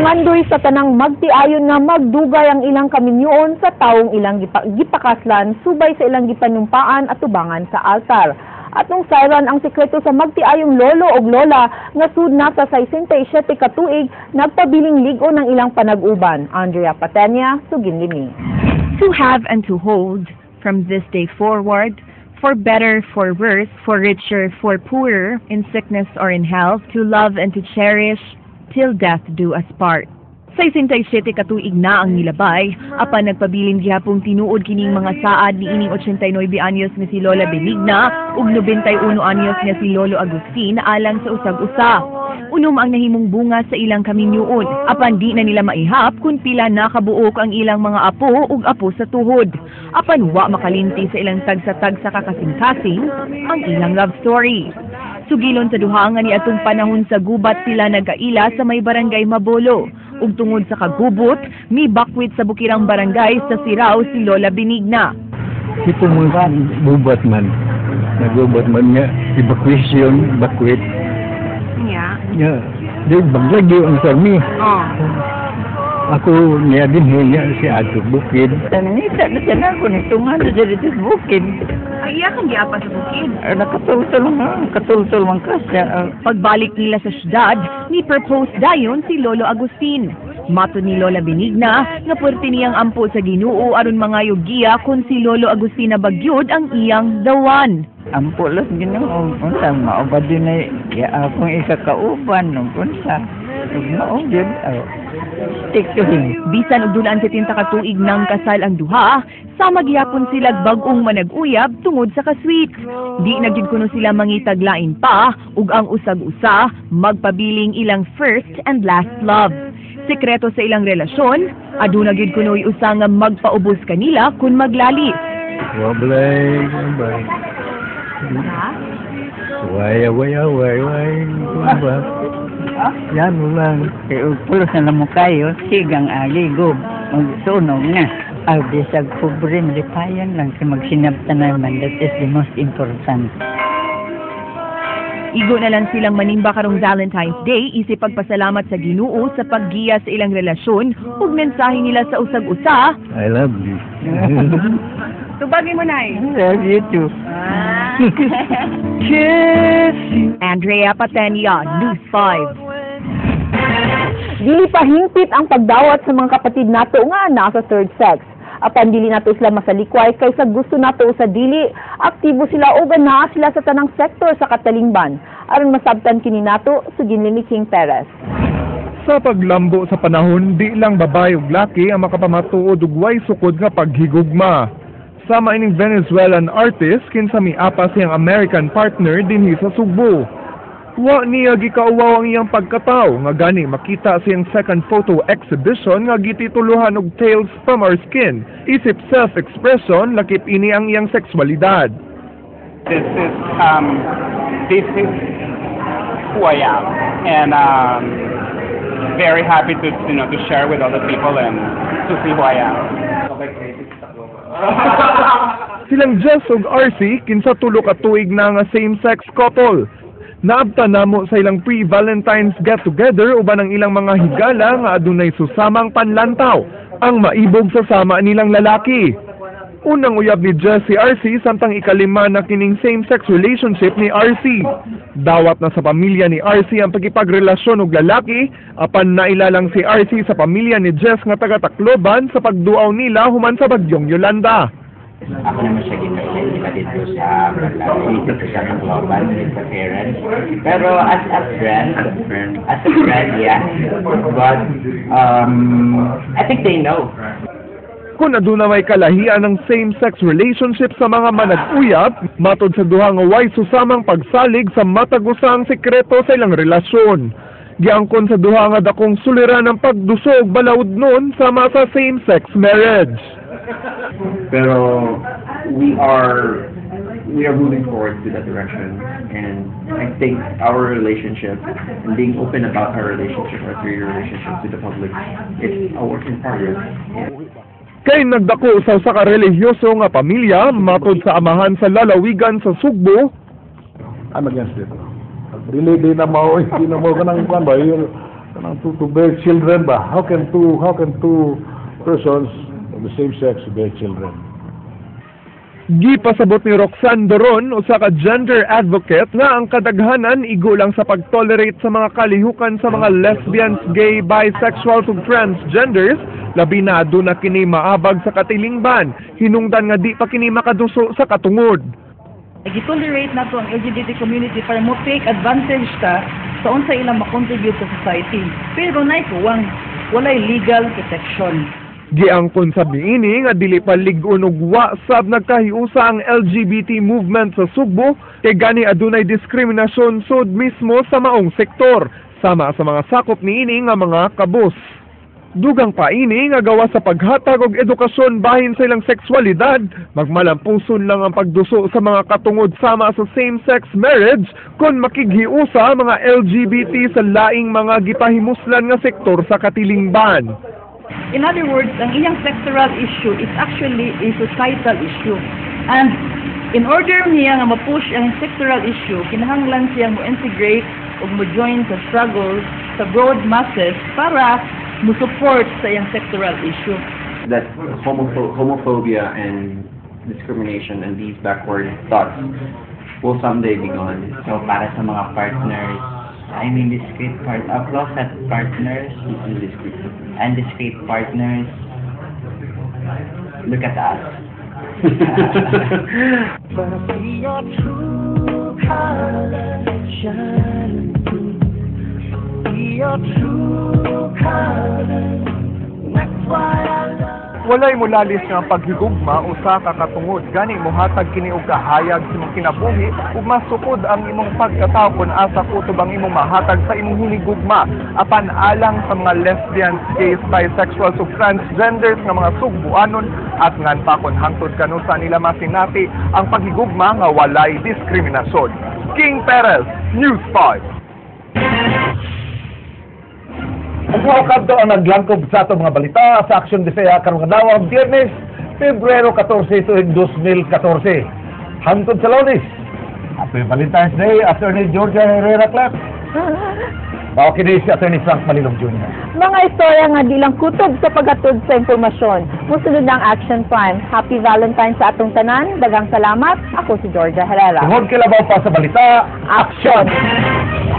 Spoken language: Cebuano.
Pangandoy sa tanang magtiayon nga magdugay ang ilang kaminyoon sa tawong ilang gipakaslan subay sa ilang gipanumpaan at tubangan sa altar. Atong sayran ang sekreto sa magtiayong lolo og lola nga sud na sa 67 ka tuig, nagpabiling lig-on ang ilang panag-uban. Andrea Patenia, suginlimi. To have and to hold, from this day forward, for better, for worse, for richer, for poorer, in sickness or in health, to love and to cherish, till death do us part. 67 ka tuig na ang nilabay, apan nagpabilin gihapong tinuod kining mga saad niining 89 anyos nga si Lola Benigna ug 91 anyos nga si Lolo Agustin alang sa usag-usa. Unom ang nahimong bunga sa ilang kaminyoon, apan di na nila maihap kung pila na kabuok ang ilang mga apo ug apo sa tuhod. Apan wa makalinti sa ilang tagsa-tagsa ka kasing-kasing ang ilang love story. Sugilon sa duha nga niadtong panahon sa gubat sila nagkaila sa may Barangay Mabolo. Ug tungod sa kagubot, mibakwit sa bukirang barangay sa Sirao si Lola Benigna. Ito mo bubat man. Nagubat man nga evacuation, bakwit. Yeah. Di baglagi ang sarmi. Ako niya din niya si Ato Bukid. Nanita na siya na ako, nitungan na siya dito sa bukid. Ay, iya kang giapa sa bukid. Ay, nakatultol nga, nakatultol man ka siya. Pagbalik nila sa syudad, ni-propose dayon si Lolo Agustin. Matod ni Lola Benigna, nga puwerte niyang ampo sa Ginoo aron mangayog giya kung si Lolo Agustin na ba gyud ang iyang the one. Ampo lang Ginoo, unsa mao ba din ay ya akong ikakauban nung unsa. Ug mao gyud, oh, stick to him. Bisan og dulaan 70 ka tuig nang kasal ang duha, sama gihapon sila bag-ong manag-uyab tungod sa kasweet. Di na gyud kuno sila mangitaglain pa ug ang usag-usa magpabiling ilang first and last love. Sekreto sa ilang relasyon, aduna gyud kuno'y usa nga magpaubos kanila kun maglalis. Wablay, wablay. Way, way, way, way, way. Yan mo lang. Kay og pulos na mo kayo, sigang aligob, magsunog na. Aw, bisag pobre, malipayan lang kay magsinabtan naman. That is the most important. Igo na lang silang manimba karong Valentine's Day isip pagpasalamat sa Ginoo sa paggiya sa ilang relasyon ug mensahe nila sa usag-usa. I love you. Tubagin mo, Nay. I love you too. Andrea Patenia, News 5. Dili pa hingpit ang pagdawat sa mga kapatid nato nga nasa third sex. Apan dili nato sila masalikway kaysa gusto nato sa dili, aktibo sila ug naa sila sa tanang sektor sa katalingban. Aron masabtan kini nato, sugin ni King Perez. Sa paglambo sa panahon, di lang babae ug laki ang makapamatuod og way sukod nga paghigugma. Sama ining Venezuelan artist kinsa miapa siyang American partner dinhi sa Sugbo. Wa niya gikauwaw ang iyang pagkataw nga gani makita siyang second photo exhibition nga gitituluhan og Tales from Our Skin. Isip self-expression, lakip ini ang iyang sexualidad. This is who I am, and very happy to you know to share with other people and to see who I am. Silang Jess ug RC kinsa 3 ka tuig na nga same-sex couple. Naabtan namo sa ilang pre-Valentine's get-together uban ang ilang mga higala nga adunay susamang panlantaw, ang maibog sa sama nilang lalaki. Unang uyab ni Jess si RC samtang 5 na kining same-sex relationship ni RC. Dawat na sa pamilya ni RC ang pagkipagrelasyon og lalaki, apan nailalang si RC sa pamilya ni Jess nga taga Tacloban sa pagduaw nila human sa bagyong Yolanda. Ako naman siya ginagawa dito sa Manila, dito sa Tacloban with my parents. Pero as a friend, yeah. But I think they know. Kung aduna may kalahian ng same-sex relationship sa mga manag-uyab, matod sa duha nga way susamang pagsalig sa matag usa ang sekreto sa ilang relasyon. Giangkon sa duha nga dakong suliran ang pagdusog balaod nun sama sa same-sex marriage. Pero we are moving forward to that direction, and I think our relationship and being open about our relationship, our 3-year relationship to the public, is a work in progress. Kay nagdako sa usa ka relihiyoso nga pamilya, matod sa amahan sa lalawigan sa Sugbo, I'm against it. Dili di na mao, di na mao kanang kuan ba, yung Kanang to bear children ba? How can two persons of the same sex bear children? Gipasabot ni Roxanne Doron, usa ka gender advocate, nga ang kadaghanan igo lang sa pag-tolerate sa mga kalihukan sa mga lesbians, gay, bisexual ug transgenders, labi na aduna kini maabag sa katilingban, hinungdan nga di pa kini makaduso sa katungod. Gi-tolerate nato ang LGBT community para mo take advantage ta sa unsa ilang ma-contribute sa society. Pero naay kuwang, walay legal protection. Giangkon sab niini nga dili pa lig-on ug wa sab nagkahiusa ang LGBT movement sa Sugbo kay gani adunay diskriminasyon sud mismo sa maong sektor sama sa mga sakop niini nga mga kabus. Dugang pa ini nga gawa sa paghatag og edukasyon bahin sa ilang sexualidad, magmalampuson lang ang pagduso sa mga katungod sama sa same-sex marriage kung makighiusa mga LGBT sa laing mga gipahimuslan nga sektor sa katilingban. In other words, ang iyang sectoral issue is actually a societal issue. And in order niya nga ma-push ang sectoral issue, kinahanglan siya mo integrate ug mo join sa struggle sa broad masses para mo support sa iyang sectoral issue. That homophobia and discrimination and these backward thoughts will someday be gone. So para sa mga partners, I mean discreet closet partners, Indiscreet. And discreet partners, look at us. But I see your true colors shining through. See your true colors. That's why I love. Walay mulalis nga paghigugma usa ka katungod, gani mohatag kini og kahayag sa imong kinabuhi ug masukod ang imong pagkatawo kun asa kutob ang imong mahatag sa imong hinigugma. Apan alang sa mga lesbians, gays, bisexuals ug transgenders nga mga Sugbuanon at ngan pa kon hangtod kanusa nila masinati ang paghigugma nga walay diskriminasyon. King Perez, News 5. Ang mga kadto ang naglangkob sa atong mga balita sa Aksyon Bisaya karong adlaw, Biyernes, Pebrero 14, tuig 2014. Hangtod sa Lunes. Happy Valentine's Day, Attorney Georgia Herrera Clark. Mao kini si Attorney Frank Malilong Jr. Mga istorya nga di lang kutob sa paghatod sa impormasyon. Musulod ng Action Prime. Happy Valentine sa atong tanan. Daghang salamat. Ako si Georgia Herrera. Tungod kay labaw pa sa balita, Action! Action!